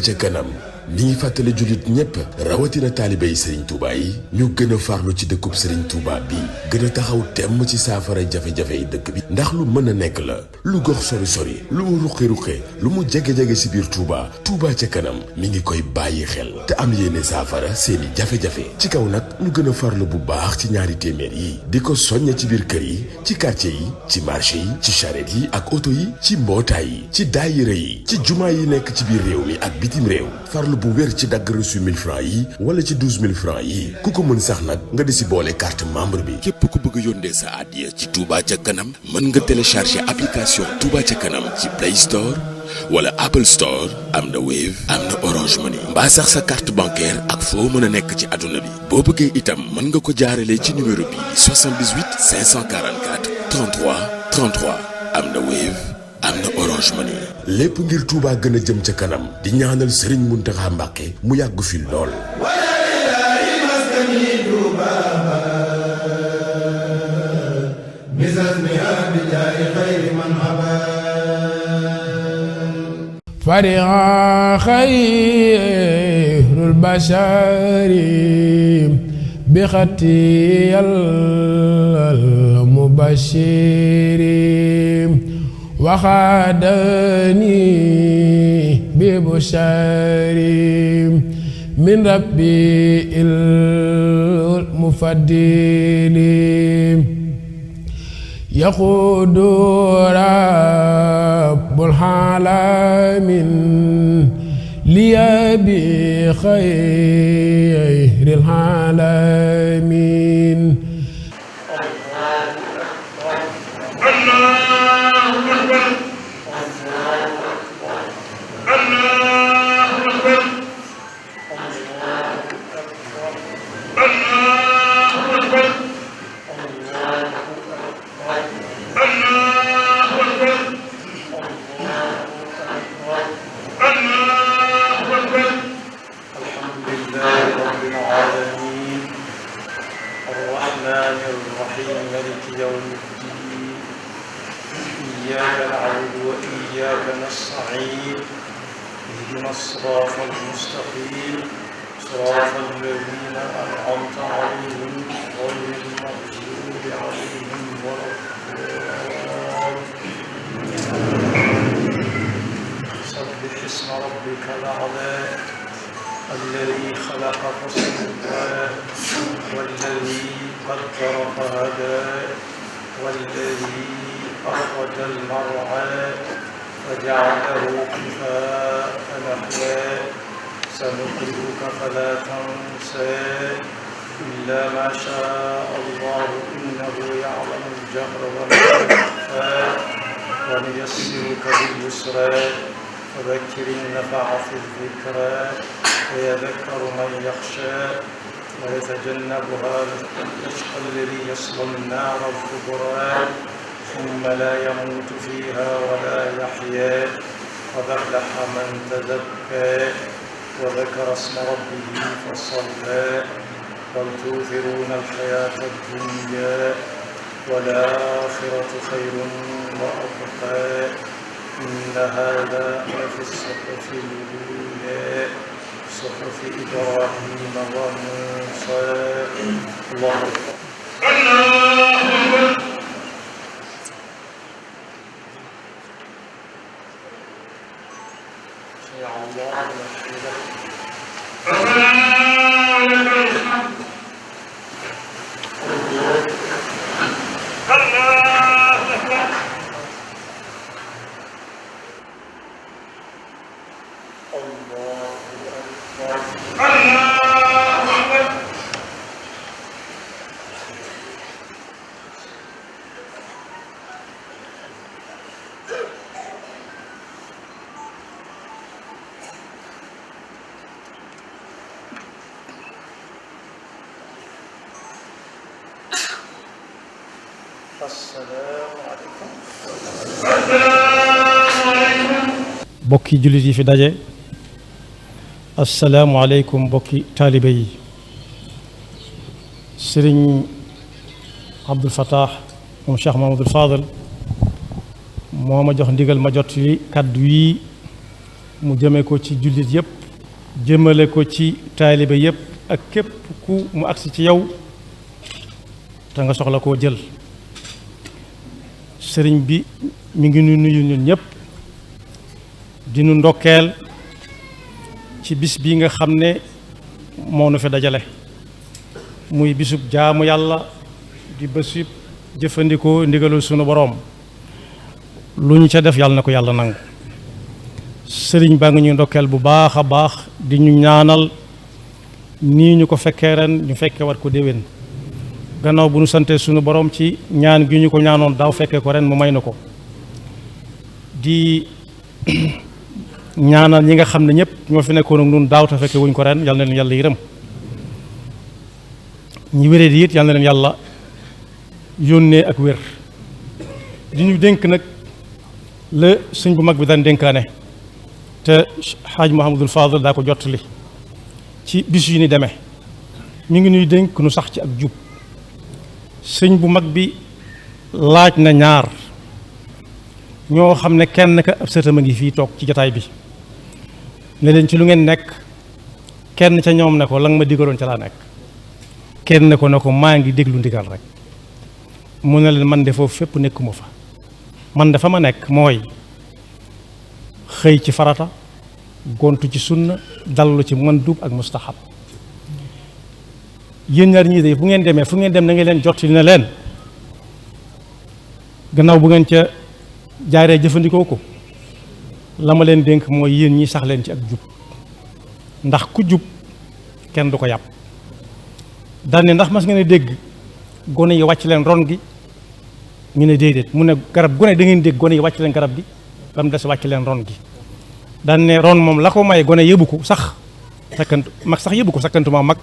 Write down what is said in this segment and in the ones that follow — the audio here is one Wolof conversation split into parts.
ca kanam mi ngi fàttale jullit ñépp rawatina taalibe yi Serigne Touba yi ñu gën a farlu ci dëkkub Serigne Touba bi gën a taxaw temm ci saafara jafe-jafe yi dëkk bi ndax lu mën a nekk la lu gox sori-sori lu mu ruqe-ruqe lu mu jege-jege si biir Touba Touba ca kanam mi ngi koy bàyyi xel te am yéene saafara seeni jafe-jafe ci kaw nag ñu gën a farlu bu baax ci ñaari téeméer yi di ko soññe ci biir kër yi ci quartier yi ci marché yi ci charrette yi ak oto yi ci mbootaay yi ci daayira yi ci jumaa yi nekk ci biir réew mi ak bitim réew farlu bu wér ci dagg reçu 1000 francs yi wala ci 12000 francs yi ku ko mën sax nag nga di si boole carte membre bi. képp ku bëgg a yónnee sa addiya ci Touba ca kanam mën nga télécharger application Touba ca kanam ci Play Store wala Apple Store am na Wave am na Orange Money mbaa sax sa carte bancaire ak foo mën a nekk ci àdduna bi boo bëggee itam mën nga ko jaaralee ci numéro bi 78 544 33 33 am na Wave am na Orange Money. lépp ngir Touba gën a jëm ca kanam di ñaanal Serigne Mountakha Mbacké mu yàgg fi lool. fariha xayrul bashari bi xatiyal mubashiri waxaadani bi bushari min rabbi il mufaddili yaqudu rabbul alamin liya bi xayril alamin. إياك نعبد وإياك نستعين اهدنا الصراط المستقيم صراط الذين أنعمت عليهم غير المغضوب عليهم ولا الضالين. سبح اسم ربك الأعلى الذي خلق فسوى والذي قدر فهدى والذي أخرج المرعى فجعله كفاء نحوا سنقرئك فلا تنسى إلا ما شاء الله إنه يعلم الجهر وما يخفى ونيسرك باليسرى فذكر النفعة الذكرى فيذكر من يخشى ويتجنبها الأشقى الذي يصلى النار الكبرى ثم لا يموت فيها ولا يحيا قد أفلح من تزكى وذكر اسم ربه فصلى بل تؤثرون الحياة الدنيا والآخرة خير وأبقى إن هذا لفي الصحف الأولى صحف إبراهيم وموسى. الله أكبر. bokki jullit yi fi daje asalaamualeykum bokki taalibe yi sëriñ Abdul Fattah moom Cheikh Mahamadul Fadal moo ma jox ndigal ma jot li kàddu yi mu jëme ko ci jullit yépp jëmale ko ci taalibe yépp ak képp ku mu agsi ci yow te nga soxla koo jël. sëriñ bi mi ngi nuyu ñun ñëpp di nu ndokkeel ci bis bi nga xam ne moo nu fi dajale muy bisub jaamu yàlla di bésub jëfandikoo ndigalul sunu boroom lu ñu ca def yàlla na ko yàlla nangu. sëriñ baa ngi ñuy ndokkeel bu baax a baax di ñu ñaanal nii ñu ko fekkee ren ñu fekkee war ko déwén gannaaw bu ñu santee sunu borom ci ñaan gi ñu ko ñaanoon daaw fekkee ko ren mu may na ko. di ñaanal ñi nga xam ne ñëpp ñoo fi nekkoon ak ñun daaw te fekkee wuñ ko ren yal na leen yàlla yërëm ñi wéree di it yal na leen yàlla yónnee ak wér. di ñu dénk nag la sëñ bu mag bi daan dénkaane te xaaj Mouhamadul Fadil daa ko jottali ci bis yu ni demee ñu ngi ñuy dénk nu sax ci ak jub. sëñ bu mag bi laaj na ñaar ñoo xam ne kenn ka ab sëtam a ngi fii toog ci jataay bi ne leen ci lu ngeen nekk kenn ca ñoom ne ko la nga ma digaloon ca laa nekk kenn ne ko maa ngi déglu ndigal rek mu ne leen man de foofu fépp nekkuma fa man de fa ma nekk mooy xëy ci farata gontu ci sunna dallu ci mandub ak mustahab. yéen ñaar ñii de bu ngeen demee fu ngeen dem na ngeen leen jottali na leen gannaaw bu ngeen ca jaaree jëfandikoo ko la ma leen dénk mooy yéen ñi sax leen ci ak jub ndax ku jub kenn du ko yàpp. daan ne ndax mas ngeen a dégg gone yi wàcc leen ron gi ñu ne déedéet mu ne garab gone da ngeen dégg gone yi wàcc leen garab gi ba mu des wàcc leen ron gi. daan ne ron moom la ko may gone yëbu ko sax sakkantu mag sax yëbu ko sakkantuma mag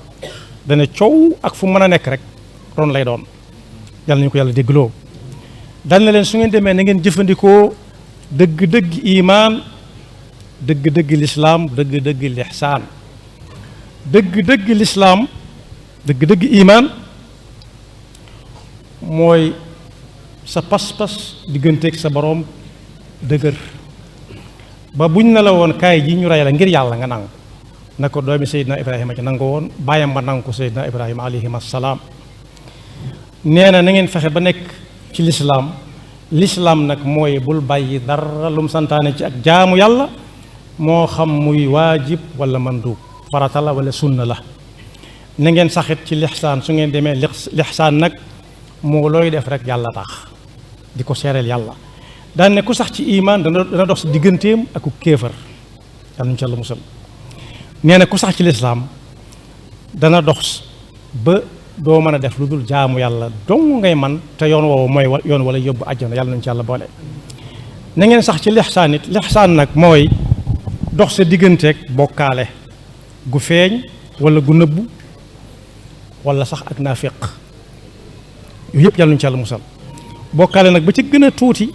dana coow ak fu mën a nekk rek ron lay doon yàlla nañu ko yàlla déggloo. daan na leen su ngeen demee na ngeen jëfandikoo dëgg-dëgg imaan dëgg-dëgg lislaam dëgg-dëgg lixsaan. dëgg-dëgg lislaam dëgg-dëgg imaan mooy sa pas-pas digganteeg sa boroom dëgër ba buñ ne la woon kaay ji ñu rey la ngir yàlla nga nangu na ko doomi Seydina Ibrahima ci nangu woon bàyyam ba nangu ko Seydina Ibrahima alayhim assalaam. nee na ngeen fexe ba nekk ci lislaam nag mooy bul bàyyi dara lum santaane ci ak jaamu yàlla moo xam muy waajib wala mandub farata la wala sunna la. na ngeen saxit ci lixsaan su ngeen demee lixsaan nag moo looy def rek yàlla tax di ko seereel yàlla. daan ne ku sax ci imaan dana dox si digganteem ak ku kéefar yàlla ñu ci yàlla musal. nee na ku sax ci lislaam dana dox ba doo mën a def lu dul jaamu yàlla dong ngay man te yoon woowu mooy yoon wala yóbbu àjjana yàlla nañu ci yàlla boole. na ngeen sax ci lixsaan it lixsaan nag mooy dox sa digganteeg bokkaale gu feeñ wala gu nëbbu wala sax ak naafiq yooyu yëpp yàlla nañu ci yàlla musal. bokkaale nag ba ci gën a tuuti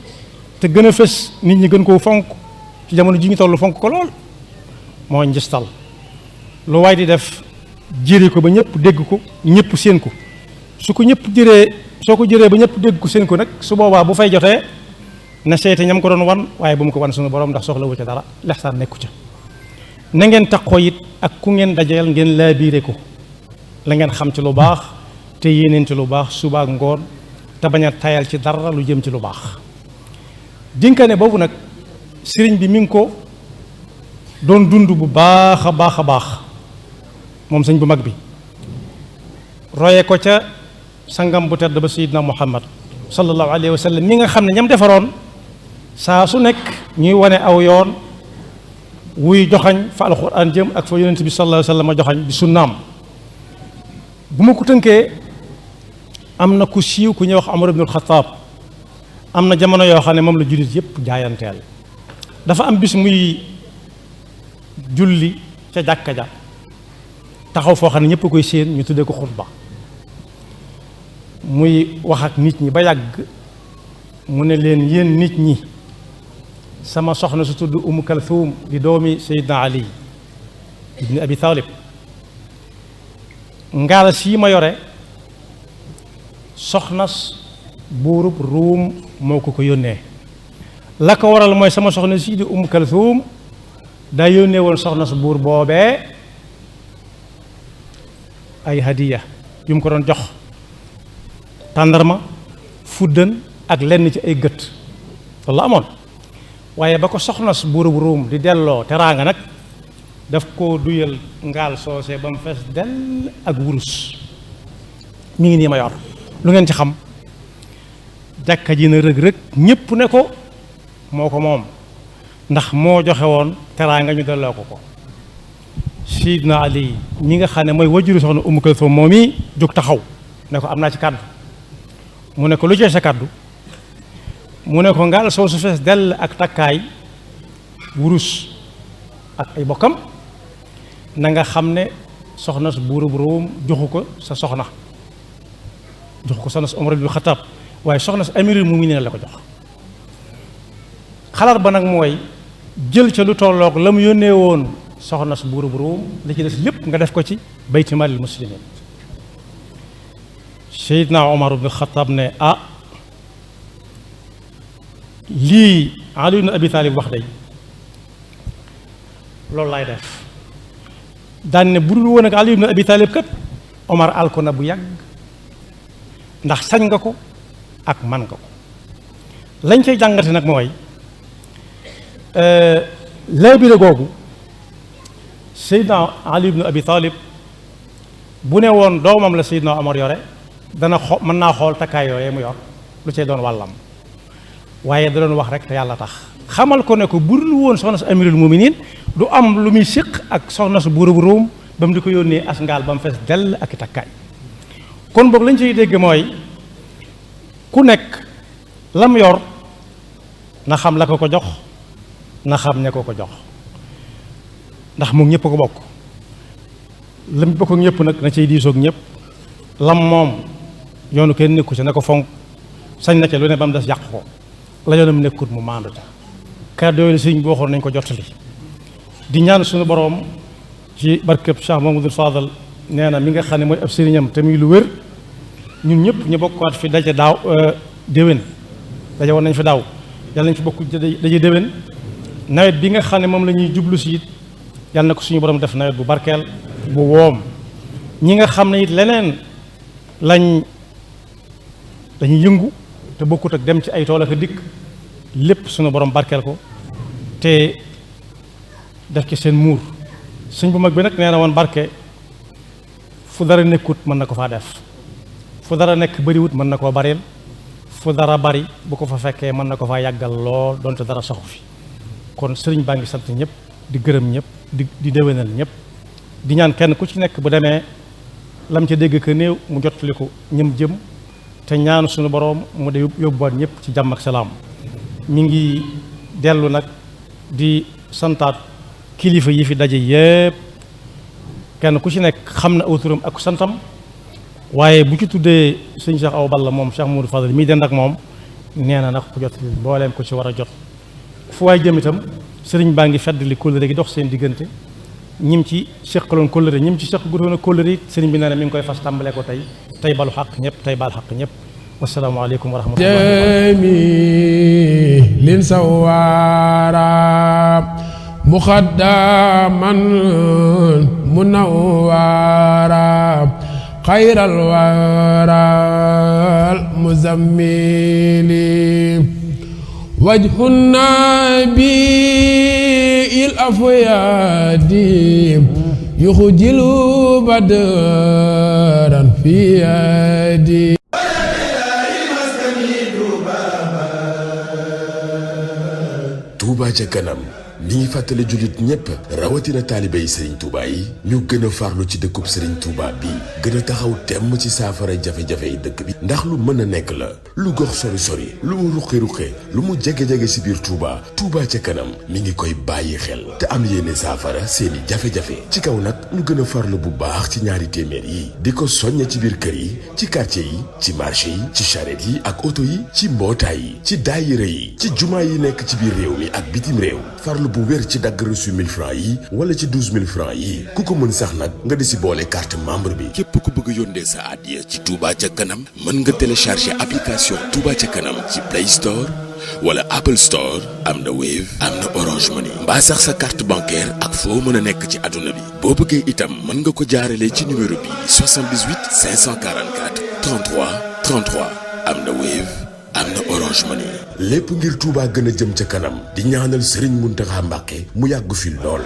te gën a fës nit ñi gën koo fonk ci jamono ji ñu toll fonk ko lool mooy njistal. lu waay di def jëri ko ba ñëpp dégg ko ñëpp séen ko soo ko jëree ba ñëpp dégg ko séen ko nag su boobaa bu fay jotee na seete ñam ko doon wan waaye bu mu ko wan suñu borom ndax soxla wu ca dara lexsaan nekku ca. na ngeen taxoo it ak ku ngeen dajeel ngeen laabiire ko la ngeen xam ci lu baax te yéeneen ci lu baax suba ak ngoon te bañ a tayal ci dara lu jëm ci lu baax. dénkaane boobu nag sëriñ bi mi ngi ko doon dund bu baax a baax a baax moom sëñ bu mag bi roye ko ca sangam bu tedd ba Seydina Muhammad sallallahu alayhi wa sallam mi nga xam ne ñam defaroon saa su nekk ñuy wane aw yoon wuy joxañ fa alxuraan jëm ak fa yonent bi sallallahu alayhi wa sallam joxañ di sunnaam. bu ma ko tënkee am na ku siiw ku ñuy wax Umar ibnul Xattaab am na jamono yoo xam ne moom la jullit yépp jaayanteel. dafa am bis muy julli ca jàkka ja taxaw foo xam ne ñëpp koy séen ñu tuddee ko xutba muy wax ak nit ñi ba yàgg mu ne leen yéen nit ñi sama soxna su tudd Umm Kalthum di doomi Seydina Ali ibni Abi Talib ngaala sii ma yore soxnas buurub Ruum moo ko yónnee. la ko waral mooy sama soxna sii di Umm Kalthum daa yónnee woon soxna su buur boobee ay hadiya yu mu ko doon jox tàndarma fuddën ak lenn ci ay gët loolu la amoon. waaye ba ko soxna su buur bu Ruum di delloo teraanga nag daf koo duyal ngaal soose ba mu fees dell ak wurus mi ngi nii ma yor lu ngeen ci xam. jàkka ji na rëg-rëg ñépp ne ko moo ko moom ndax moo joxe woon teraanga ñu delloo ko Sidna Ali ñi nga xam ne mooy wajuru soxna Umu Kalsum moom yi jóg taxaw ne ko am naa ci kàddu mu ne ko lu ci sa kàddu mu ne ko ngaal soo su fees dell ak takkaay wurus ak ay bokkam na nga xam ne soxna su buuru bu Ruum joxu ko sa soxna joxu ko soxna su Umar ibn Xattaab waaye soxna si amirul mu'minin la ko jox. xalaat ba nag mooy jël ca lu tolloog la mu yónnee woon soxna si buuru bu Ruum li ci des lépp nga def ko ci bayti maalil muslimin. Seydina Omar ibn Xattaab ne lii Ali ibn Abi Talib wax day loolu laay def daan ne bu dul woon ak Ali ibn Abi Talib kat Omar alko na bu yàgg ndax sañ nga ko ak man nga ko lañ cay jàngate nag mooy laabire googu Seydina Ali ibn Abi Talib bu ne woon doomam la Seydina Omar yore dana mën naa xool takkaay yooyee mu yor lu cay doon wàllam waaye da doon wax rek te yàlla tax xamal ko ne ko burul woon soxna su amirul muminin du am lu muy séq ak soxna su buuru bu Ruum ba mu di ko yónnee as ngaal ba mu fees dell ak i takkaay kon boog lañ ciy dégg mooy ku nekk lam yor na xam la ko ko jox na xam ne ko ko jox ndax moom ñëpp ko bokk lam bokk ak ñëpp nag na ciy diisoog ñëpp lam moom yoonu kenn nekku ci na ko fonk sañ na ca lu ne ba mu des yàq ko la yoonam nekkut mu maandu ca kàddu yooyu sëriñ bi waxoon nañ ko jottali di ñaan suñu boroom ci barkeb Cheikh Mamadou Fadal nee na mi nga xam ne mooy ab sëriñam te muy lu wér ñun ñëpp ñu bokkaat fi daje daaw déwén daje woon nañ fi daaw yàlla nañ fi bokk daje déwén nawet bi nga xam ne moom la ñuy jublu si it yàlla na ko suñu borom def nawet bu barkeel bu woom ñi nga xam ne it leneen lañuy yëngu te bokkut ak dem ci ay tool ak a dikk lépp suñu borom barkeel ko te def ci seen muur sëñ bu mag bi nag nee na woon barke fu dara nekkut mën na ko faa def fu dara nekk bariwut mën na koo bareel fu dara bari bu ko fa fekkee mën na ko faa yàggal lool donte dara saxu fi kon sëriñ baa ngi sant ñëpp di gërëm ñëpp di déwénal ñëpp di ñaan kenn ku ci nekk bu demee lam ca dégg ka néew mu jottali ko ñëm jëm te ñaanu suñu boroom mu de yóbbuwaat ñëpp ci jàmm ak salaam mi ngi dellu nag di santaat kilifa yi fi daje yépp kenn ku ci nekk xam na aw turam ak santam waaye bu ci tuddee sëñ Cheikh Awa Balla moom Cheikh Moudou Fadal mii dend ak moom nee na nag ku jot mbooleem ko ci war a jot fu waay jëm itam sëriñ baa ngi feddali kóllëre gi dox seen diggante ñim ci seqaloon kóllëre ñim ci seq gutoon a kóllëre it sëriñ bi nee na mi ngi koy fas tàmbalee ko tey balu xaq ñëpp tey baal xaq ñëpp wasalaamu aleykum wa rahmatullah lin sawaara muxaddaman munawwara xayral waral muzammili wajhu nabi il afyadi yuxjilu badran fi yadi Touba ca kanam mi ngi fàttali jullit ñépp rawatina taalibe yi Serigne Touba yi ñu gën a farlu ci dëkkub Serigne Touba bi gën a taxaw temm ci saafara jafe-jafe yi dëkk bi ndax lu mën a nekk la lu gox sori-sori lu mu ruqi-ruqe lu mu jege-jege si biir Touba Touba ca kanam mi ngi koy bàyyi xel te am yéene saafara seeni jafe-jafe ci kaw nag ñu gën a farlu bu baax ci ñaari téeméer yi di ko soññe ci biir kër yi ci quartier yi ci marché yi ci charrette yi ak oto yi ci mbootaay yi ci daayira yi ci jumaa yi nekk ci biir réew mi ak bitim réew farlu farlu bu wér ci dagg reçu 1000 francs yi wala ci 12000 francs yi ku ko mën sax nag nga di si boole carte membre bi. képp ku bëgg yónnee sa addiya ci Touba ca kanam mën nga télécharger application Touba ca kanam ci Play Store wala Apple Store. am na Wave am na Orange Money mbaa sax sa carte bancaire ak foo mën a nekk ci àdduna bi. boo bëggee itam mën nga ko jaarale ci numéro bi 78 544 33 33 am na Wave am na Orange Money. lépp ngir Touba gën a jëm ca kanam di ñaanal Serigne Mountakha Mbacké mu yàgg fi lool.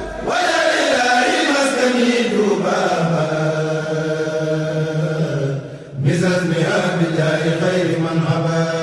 بزمها بجاه خير من عباد